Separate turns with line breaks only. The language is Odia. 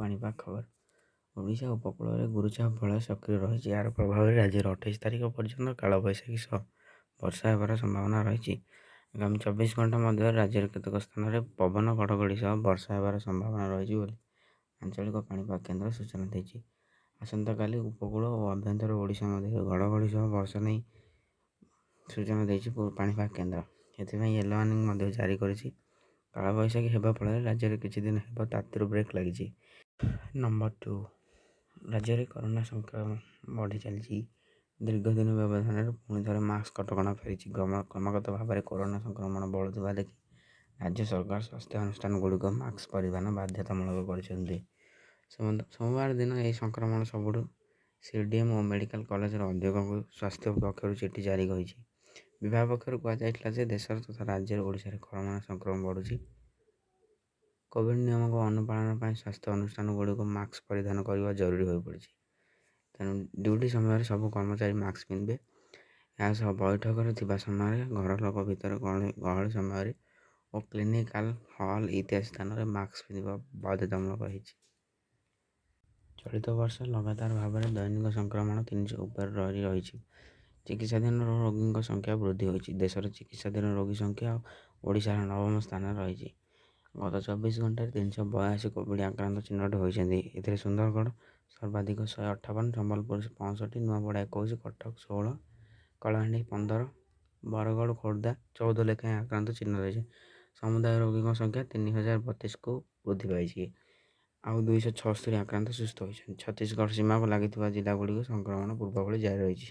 ପାଣିପାଗ ଖବର। ଓଡ଼ିଶା ଉପକୂଳରେ ଗୁରୁଚାପ ବଳୟ ସକ୍ରିୟ ରହିଛି। ଏହାର ପ୍ରଭାବରେ ରାଜ୍ୟରେ 28 ତାରିଖ ପର୍ଯ୍ୟନ୍ତ କାଳବୈଶାଖୀ ସହ ବର୍ଷା ହେବାର ସମ୍ଭାବନା ରହିଛି। ଆଗାମୀ 24 ଘଣ୍ଟା ମଧ୍ୟରେ ରାଜ୍ୟର କେତେକ ସ୍ଥାନରେ ପବନ ଘଡ଼ଘଡ଼ି ସହ ବର୍ଷା ହେବାର ସମ୍ଭାବନା ରହିଛି ବୋଲି ଆଞ୍ଚଳିକ ପାଣିପାଗ କେନ୍ଦ୍ର ସୂଚନା ଦେଇଛି। ଆସନ୍ତାକାଲି ଉପକୂଳ ଓ ଆଭ୍ୟନ୍ତର ଓଡ଼ିଶା ମଧ୍ୟରେ ଘଡ଼ଘଡ଼ି ସହ ବର୍ଷା ନେଇ ସୂଚନା ଦେଇଛି ପାଣିପାଗ କେନ୍ଦ୍ର। ଏଥିପାଇଁ ୟେଲୋ ୱାର୍ଣ୍ଣିଂ ମଧ୍ୟ ଜାରି କରିଛି। କାଳବୈଶାଖୀ ହେବା ଫଳରେ ରାଜ୍ୟରେ କିଛି ଦିନ ହେବ ତାତିରୁ ବ୍ରେକ୍ ଲାଗିଛି। ନମ୍ବର 2, ରାଜ୍ୟରେ କରୋନା ସଂକ୍ରମଣ ବଢ଼ି ଚାଲିଛି। ଦୀର୍ଘ ଦିନ ବ୍ୟବଧାନରେ ପୁଣି ଥରେ ମାସ୍କ କଟକଣା ଫେରିଛି। କ୍ରମାଗତ ଭାବରେ କରୋନା ସଂକ୍ରମଣ ବଢ଼ୁଥିବା ଦେଖି ରାଜ୍ୟ ସରକାର ସ୍ୱାସ୍ଥ୍ୟ ଅନୁଷ୍ଠାନଗୁଡ଼ିକ ମାସ୍କ ପରିଧାନ ବାଧ୍ୟତାମୂଳକ କରିଛନ୍ତି। ସୋମବାର ଦିନ ଏହି ସଂକ୍ରମଣ ସବୁଠୁ ସିଡିଏମ୍ ଓ ମେଡ଼ିକାଲ କଲେଜର ଅଧ୍ୟକ୍ଷଙ୍କୁ ସ୍ୱାସ୍ଥ୍ୟ ପକ୍ଷରୁ ଚିଠି ଜାରି ହୋଇଛି। ବିଭାଗ ପକ୍ଷରୁ କୁହାଯାଇଥିଲା ଯେ ଦେଶର ତଥା ରାଜ୍ୟରେ ଓଡ଼ିଶାରେ କରୋନା ସଂକ୍ରମଣ ବଢ଼ୁଛି। କୋଭିଡ୍ ନିୟମକୁ ଅନୁପାଳନ ପାଇଁ ସ୍ୱାସ୍ଥ୍ୟ ଅନୁଷ୍ଠାନଗୁଡ଼ିକୁ ମାସ୍କ ପରିଧାନ କରିବା ଜରୁରୀ ହୋଇପଡ଼ିଛି। ତେଣୁ ଡ୍ୟୁଟି ସମୟରେ ସବୁ କର୍ମଚାରୀ ମାସ୍କ ପିନ୍ଧିବେ। ଏହା ସହ ବୈଠକରେ ଥିବା ସମୟରେ, ଘର ଲୋକ ଭିତରେ ଗହଳି ସମୟରେ ଓ କ୍ଲିନିକାଲ ହଲ୍ ଇତ୍ୟାଦି ସ୍ଥାନରେ ମାସ୍କ ପିନ୍ଧିବା ବାଧ୍ୟତାମୂଳକ ହୋଇଛି। ଚଳିତ ବର୍ଷ ଲଗାତାର ଭାବରେ ଦୈନିକ ସଂକ୍ରମଣ 300 ଉପରେ ରହିଛି। ଚିକିତ୍ସାଧୀନ ରୋଗୀଙ୍କ ସଂଖ୍ୟା ବୃଦ୍ଧି ହୋଇଛି। ଦେଶର ଚିକିତ୍ସାଧୀନ ରୋଗୀ ସଂଖ୍ୟା ଓଡ଼ିଶାର ନବମ ସ୍ଥାନରେ ରହିଛି। ଗତ 24 ଘଣ୍ଟାରେ 382 କୋଭିଡ୍ ଆକ୍ରାନ୍ତ ଚିହ୍ନଟ ହୋଇଛନ୍ତି। ଏଥିରେ ସୁନ୍ଦରଗଡ଼ ସର୍ବାଧିକ 158, ସମ୍ବଲପୁର 65, ନୂଆପଡ଼ା 21, କଟକ 16, କଳାହାଣ୍ଡି 15, ବରଗଡ଼, ଖୋର୍ଦ୍ଧା 14 ଲେଖାଏଁ ଆକ୍ରାନ୍ତ ଚିହ୍ନଟ ହୋଇଛନ୍ତି। ସମୁଦାୟ ରୋଗୀଙ୍କ ସଂଖ୍ୟା 3032କୁ ବୃଦ୍ଧି ପାଇଛି। ଆଉ 276 ଆକ୍ରାନ୍ତ ସୁସ୍ଥ ହୋଇଛନ୍ତି। ଛତିଶଗଡ଼ ସୀମାକୁ ଲାଗିଥିବା ଜିଲ୍ଲାଗୁଡ଼ିକୁ ସଂକ୍ରମଣ ପୂର୍ବଭଳି ଜାରି ରହିଛି।